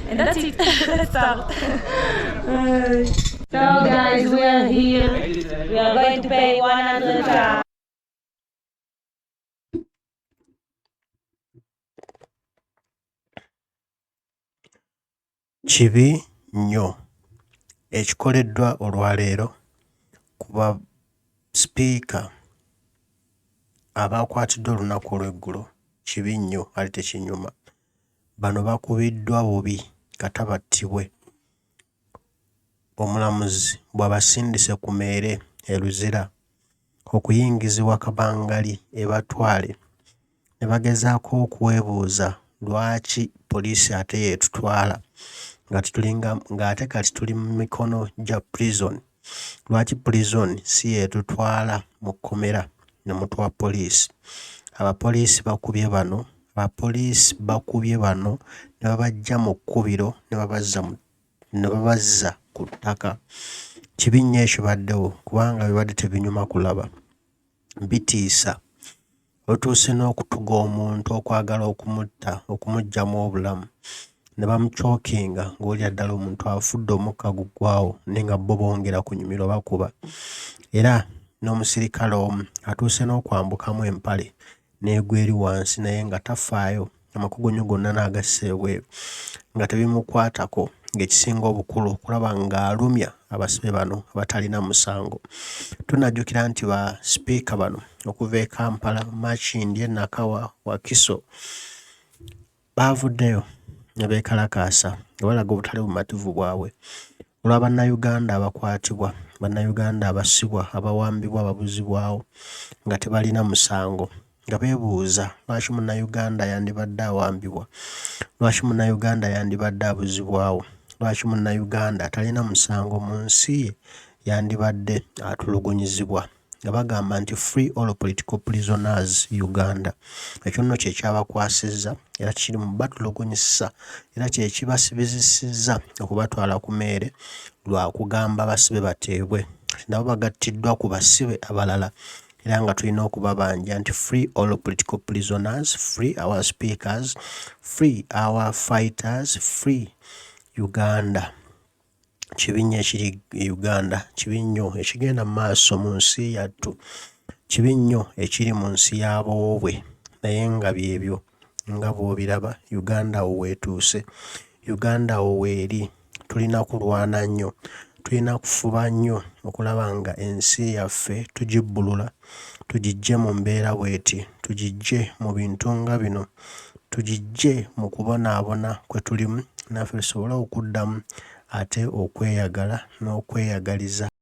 And that's it. Let's start. So guys, we are here. We are going to pay 100 pounds. Kibi nnyo ekikoleddwa olwaleero ku ba sipiika abaakwatiddwa olunaku olw'eggulo kibi nnyo ate tekinyuma. Bano bakubiddwa bubi kata battibwe. Omulamuzi bw'abasindise ku meere e Luzira okuyingizibwa kabangali ebatwale ne bagezaako okwebuuza lwaki poliisi ate y'etutwala nga tulinga ng'ate kati tuli mu mikono gya prison. Lwaki prison si y'etutwala mu kkomera ne mutuwa poliisi? Abapoliisi bakubye bano, abapoliisi bakubye bano ne babaggya mu kkubiro ne babazza mu ne babazza ku ttaka. Kibi nnyo ekibaddewo kubanga bibadde tebinyuma kulaba, bitiisa. Otuuse n'okutuga omuntu okwagala okumutta okumuggyamu obulamu ne bamuchokinga ng'owulira ddala omuntu afudde omukka guggwaawo naye nga bo bongera kunyumirwa bakuba. Era n'omusirikale omu atuuse n'okwambukamu empale n'egwa eri wansi naye nga tafaayo amakugunyu gonna n'agassa ebweru nga tebimukwatako ng'ekisinga obukulu okulaba ng'alumya abasibe bano abatalina musango. Tunajjukira nti ba sipiika bano okuva e Kampala, Makindye, Nakawa, Wakiso baavuddeyo ne beekalakaasa nga balaga obutali bumativu bwabwe olwa Bannayuganda abakwatibwa, Bannayuganda abasibwa, abawambibwa, ababuzibwawo nga tebalina musango nga beebuuza lwaki Munnayuganda yandibadde awambibwa, lwaki Munnayuganda yandibadde abuzibwawo, lwaki Munnayuganda atalina musango mu nsi ye yandibadde atulugunyizibwa nga bagamba nti free all political prisoners Uganda. Ekyo nno kye kyabakwasizza era kiri mu batulugunyisa era kye kibasibizisizza okubatwala ku meere lwa kugamba basibe bateebwe. Nabo bagattiddwa ku basibe abalala era nga tulina okubabanja nti free all political prisoners, free our speakers, free our fighters, free Uganda. Kibi nnyo ekiri e Uganda, kibi nnyo ekigenda mu maaso mu nsi yattu, kibi nnyo ekiri mu nsi ya boobwe naye nga byebyo nga bw'obiraba Uganda awo weetuuse, Uganda awo weeri. Tulina kulwana nnyo, tulina kufuba nnyo okulaba nga ensi yaffe tugibbulula tugiggye mu mbeera bw'eti, tugiggye mu bintu nga bino, tugiggye mu kubonaabona kwe tulimu naffe tusobole okuddamu ate okweyagala n'okweyagaliza.